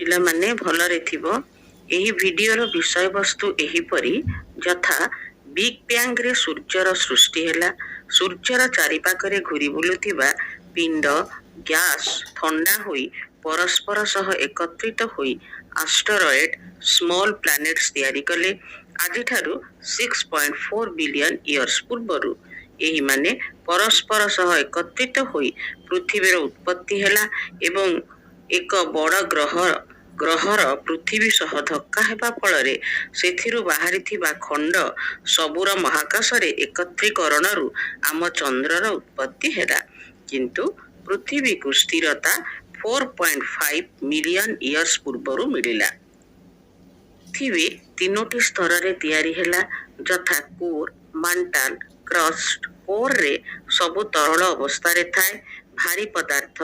ପିଲାମାନେ, ଭଲରେ ଥିବ। ଏହି ଭିଡ଼ିଓର ବିଷୟବସ୍ତୁ ଏହିପରି, ଯଥା ବିଗ୍ ବ୍ୟାଙ୍ଗରେ ସୂର୍ଯ୍ୟର ସୃଷ୍ଟି ହେଲା। ସୂର୍ଯ୍ୟର ଚାରିପାଖରେ ଘୁରି ବୁଲୁଥିବା ପିଣ୍ଡ, ଗ୍ୟାସ୍ ଥଣ୍ଡା ହୋଇ ପରସ୍ପର ସହ ଏକତ୍ରିତ ହୋଇ ଆଷ୍ଟରଏଡ୍, ସ୍ମଲ୍ ପ୍ଲାନେଟ୍ସ ତିଆରି କଲେ। ଆଜିଠାରୁ 6.4 billion years ପୂର୍ବରୁ ଏହିମାନେ ପରସ୍ପର ସହ ଏକତ୍ରିତ ହୋଇ ପୃଥିବୀର ଉତ୍ପତ୍ତି ହେଲା ଏବଂ ଏକ ବଡ଼ ଗ୍ରହର ପୃଥିବୀ ସହ ଧକ୍କା ହେବା ଫଳରେ ସେଥିରୁ ବାହାରିଥିବା ଖଣ୍ଡ ସବୁର ମହାକାଶରେ ଏକତ୍ରୀକରଣରୁ ଆମ ଚନ୍ଦ୍ରର ଉତ୍ପତ୍ତି ହେଲା। କିନ୍ତୁ ପୃଥିବୀକୁ ସ୍ଥିରତା 4.5 million years ପୂର୍ବରୁ ମିଳିଲା। ପୃଥିବୀ ତିନୋଟି ସ୍ତରରେ ତିଆରି ହେଲା, ଯଥା କୋର୍, ମାଣ୍ଟାଲ, କ୍ରଷ୍ଟ। କୋରରେ ସବୁ ତରଳ ଅବସ୍ଥାରେ ଥାଏ। ଭାରୀ ପଦାର୍ଥ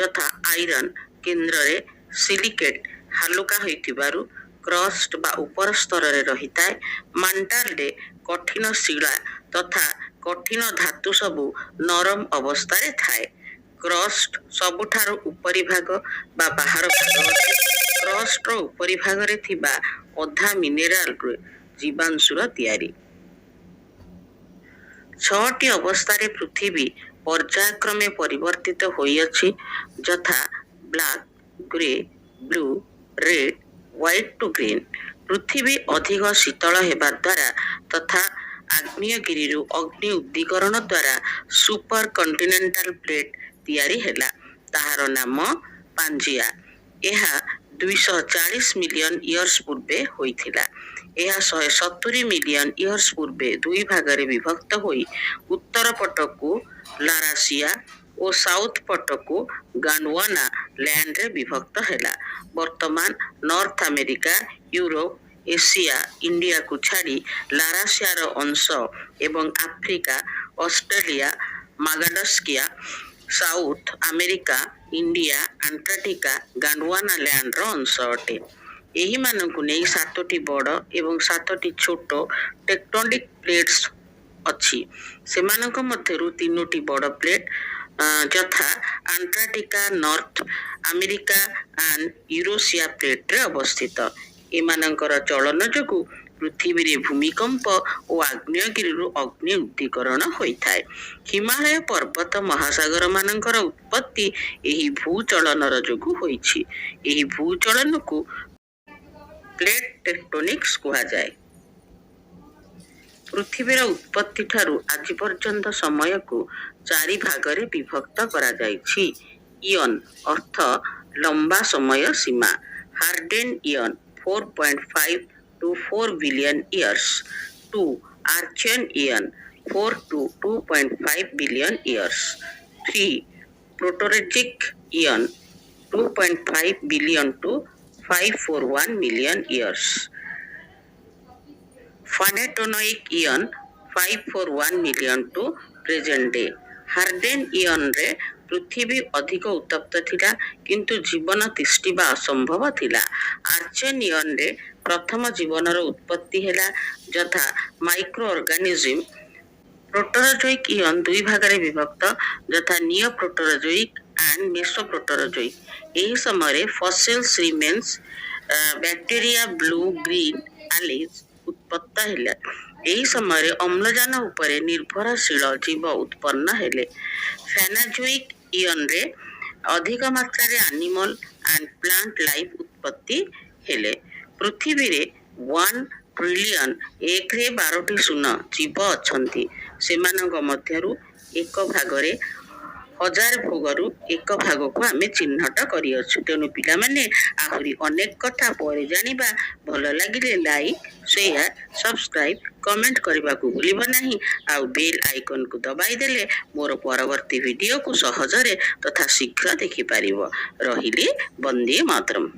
ଯଥା ଆଇରନ୍ କେନ୍ଦ୍ରରେ, ସିଲିକେଟ୍ ହାଲୁକା ହୋଇଥିବାରୁ କ୍ରଷ୍ଟ ବା ଉପର ସ୍ତରରେ ରହିଥାଏ। ମାଣ୍ଟାଲରେ କଠିନ ଶିଳା ତଥା କଠିନ ଧାତୁ ସବୁ ନରମ ଅବସ୍ଥାରେ ଥାଏ। କ୍ରଷ୍ଟ ସବୁଠାରୁ ଉପରିଭାଗ ବା ବାହାର ଭାଗ ଅଟେ। କ୍ରଷ୍ଟର ଉପରିଭାଗରେ ଥିବା ଅଧା ମିନେରାଲ, ଜୀବାଂଶୁର ତିଆରି। ଛଅଟି ଅବସ୍ଥାରେ ପୃଥିବୀ ପର୍ଯ୍ୟାୟକ୍ରମେ ପରିବର୍ତ୍ତିତ ହୋଇଅଛି, ଯଥା black, grey, blue, red, white to green। ପୃଥିବୀ ଅଧିକ ଶୀତଳ ହେବା ଦ୍ୱାରା ତଥା ଆଗ୍ନେୟଗିରିରୁ ଅଗ୍ନି ଉଦ୍ଗୀରଣ ଦ୍ୱାରା ସୁପର କଣ୍ଟିନେଣ୍ଟାଲ ପ୍ଲେଟ୍ ତିଆରି ହେଲା। ତାହାର ନାମ ପାଞ୍ଜିଆ। ଏହା 240 ମିଲିୟନ ଇୟର୍ସ ପୂର୍ବେ ହୋଇଥିଲା। ଏହା 170 ମିଲିୟନ ଇୟର୍ସ ପୂର୍ବେ ଦୁଇ ଭାଗରେ ବିଭକ୍ତ ହୋଇ ଉତ୍ତର ପଟକୁ ଲାରାସିଆ ଓ ସାଉଥ ପଟକୁ ଗାଣ୍ଡୱାନା ଲ୍ୟାଣ୍ଡରେ ବିଭକ୍ତ ହେଲା। ବର୍ତ୍ତମାନ ନର୍ଥ ଆମେରିକା, ୟୁରୋପ, ଏସିଆ, ଇଣ୍ଡିଆକୁ ଛାଡ଼ି ଲାରାସିଆର ଅଂଶ ଏବଂ Africa, Australia, Madagascar, South America, India, Antarctica Gondwana ଲ୍ୟାଣ୍ଡର ଅଂଶ ଅଟେ। ଏହିମାନଙ୍କୁ ନେଇ ସାତୋଟି ବଡ଼ ଏବଂ ସାତୋଟି ଛୋଟ ଟେକ୍ଟୋନିକ୍ ପ୍ଲେଟ୍ସ ଅଛି। ସେମାନଙ୍କ ମଧ୍ୟରୁ ତିନୋଟି ବଡ଼ ପ୍ଲେଟ୍, ଯଥା Antarctica, north America and Eurasia ପ୍ଲେଟ୍ରେ ଅବସ୍ଥିତ। ଏମାନଙ୍କର ଚଳନ ଯୋଗୁଁ ପୃଥିବୀରେ ଭୂମିକମ୍ପ ଓ ଆଗ୍ନେୟଗିରିରୁ ଅଗ୍ନି ଉଦ୍ଗୀରଣ ହୋଇଥାଏ। ହିମାଳୟ ପର୍ବତ, ମହାସାଗରମାନଙ୍କର ଉତ୍ପତ୍ତି ଏହି ଭୂଚଳନର ଯୋଗୁଁ ହୋଇଛି। ଏହି ଭୂଚଳନକୁ ପ୍ଲେଟ୍ ଟେକ୍ଟୋନିକ୍ସ କୁହାଯାଏ। ପୃଥିବୀର ଉତ୍ପତ୍ତିଠାରୁ ଆଜି ପର୍ଯ୍ୟନ୍ତ ସମୟକୁ ଚାରି ଭାଗରେ ବିଭକ୍ତ କରାଯାଇଛି। ଇଅନ୍ ଅର୍ଥ ଲମ୍ବା ସମୟ ସୀମା। Hadean Eon, 4.5 to 4 billion years. Two, Archean Eon, 4 to 2.5 billion years. Three, Proterozoic Eon, 2.5 billion to 541 million years. Phanerozoic Eon, 541 million to present day. Hadean ଇଅନ୍ରେ ପୃଥିବୀ ଅଧିକ ଉତ୍ତପ୍ତ ଥିଲା, କିନ୍ତୁ ଜୀବନ ତିଷ୍ଠିବା ଅସମ୍ଭବ ଥିଲା। ଆର୍ଚିଆନ୍ ଇଅନ୍ରେ ପ୍ରଥମ ଜୀବନର ଉତ୍ପତ୍ତି ହେଲା, ଯଥା ମାଇକ୍ରୋ ଅର୍ଗାନିଜିମ୍। ପ୍ରୋଟରୋଜୋଇକ୍ ଇଅନ୍ ଦୁଇ ଭାଗରେ ବିଭକ୍ତ, ଯଥା ନିଓ ପ୍ରୋଟରୋଜୋଇକ୍ ଆଣ୍ଡ ମେସୋ ପ୍ରୋଟରୋଜୋଇକ୍। ଏହି ସମୟରେ fossils remains, bacteria, blue green algae ଉତ୍ପତ୍ତ ହେଲା। ଏହି ସମୟରେ ଅମ୍ଳଜାନ ଉପରେ ନିର୍ଭରଶୀଳ ଜୀବ ଉତ୍ପନ୍ନ ହେଲେ। ଫ୍ୟାନାଜୋଇକ୍ ଇଅନ୍ରେ ଅଧିକ ମାତ୍ରାରେ ଆନିମଲ୍ ଆଣ୍ଡ ପ୍ଲାଣ୍ଟ ଲାଇଫ୍ ଉତ୍ପତ୍ତି ହେଲେ। ପୃଥିବୀରେ 1 ଟ୍ରିଲିୟନ, ଏକରେ ବାରଟି ଶୂନ, ଜୀବ ଅଛନ୍ତି। ସେମାନଙ୍କ ମଧ୍ୟରୁ ଏକ ଭାଗରେ ହଜାର ଭାଗରୁ ଏକ ଭାଗକୁ ଆମେ ଚିହ୍ନଟ କରିଅଛୁ। ତେଣୁ ପିଲାମାନେ, ଆହୁରି ଅନେକ କଥା ପରେ ଜାଣିବା। ଭଲ ଲାଗିଲେ ଲାଇକ୍, ସେୟାର, ସବସ୍କ୍ରାଇବ୍, କମେଣ୍ଟ କରିବାକୁ ଭୁଲିବ ନାହିଁ। ଆଉ ବେଲ୍ ଆଇକନ୍କୁ ଦବାଇ ଦେଲେ ମୋର ପରବର୍ତ୍ତୀ ଭିଡ଼ିଓକୁ ସହଜରେ ତଥା ଶୀଘ୍ର ଦେଖିପାରିବ। ରହିଲି, ବନ୍ଦେ ମାତରମ୍।